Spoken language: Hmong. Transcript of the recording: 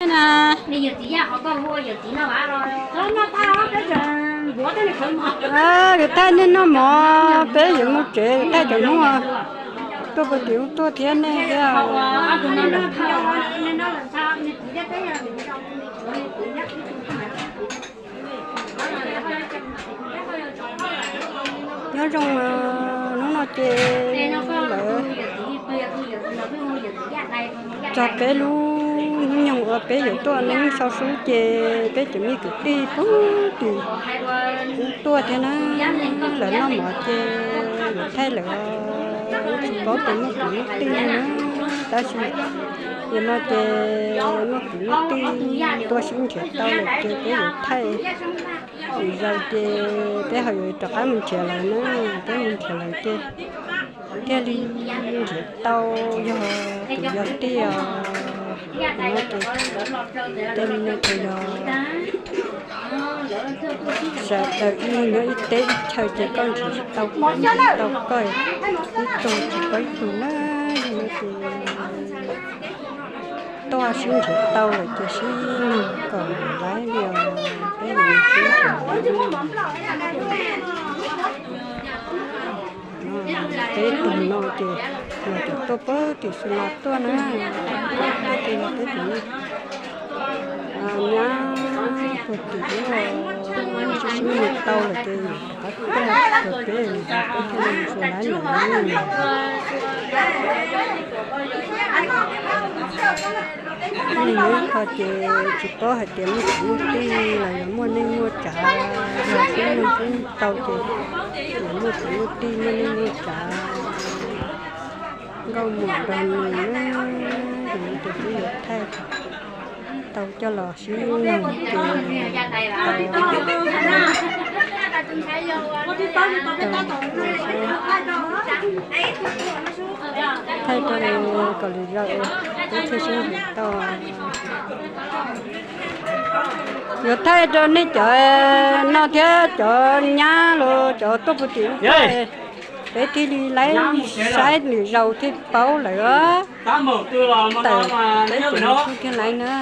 Na, yus thaij nej noj mov, peb yuav mus tsev, yus thaij cov hnub tuaj puag tim ub tuaj thiab nej thiab. Nyob zoo, hnub no ces lawv txog peb lub hnub nyoog uas peb yuav tuaj neb sau sub ces peb cov me kwv tij puag tim ub tuaj thiab na. Lawv noj mov ces yuav thaij lawm, tsis paub tias muaj kwv muaj tij li na. Tab sis nim no ces muaj kwv muaj tij tuaj sib nrhiav tau lawm ces peb yuav thaij. Lwm zaus ces peb ho yuav rov qab mus nrhiav lawv na, peb mus nrhiav lawv ces thiaj li nrhiav tau yog kwv yog tij os. No ces tej no ces yog sawv daws ib leeg nyob ib teb ib chaw ces koj nrhiav tsis tau kuv, tsis tau koj, ib tug tsis paub ib tug na. Yog no ces tuaj sib nrhiav tau lawm ces sib nug kom laib li os, peb yuav sib nrhiav. Peb tug no ces yog cov tuaj puag tim Xus Las tuaj na, tuaj ces yog peb cov nyab puag tim ub, sib nug tau lawm ces rov qab tuaj, peb thiaj li mus Xus Las lawm. Neeg nyob qhov ces tsis paub hais tias muaj kwv muaj tij los yog muaj neej muaj tsav, yog sib nug sib nug tau ces yuav muaj kwv muaj tij muaj neej muaj tsav, nkauj muam nrog nws na. Yog no ces peb yuav thaij tau coj los sib nug ces tau, thaij rau kom lwm zaus peb thiaj sib nrhiav tau. Yuav thaij rau nej cov no thiab cov nyab los cov tuaj puag tim ub tuaj, peb thiaj li laib saib lwm zaus thiaj paub lawm os. Tawm peb cov no thiaj laib na.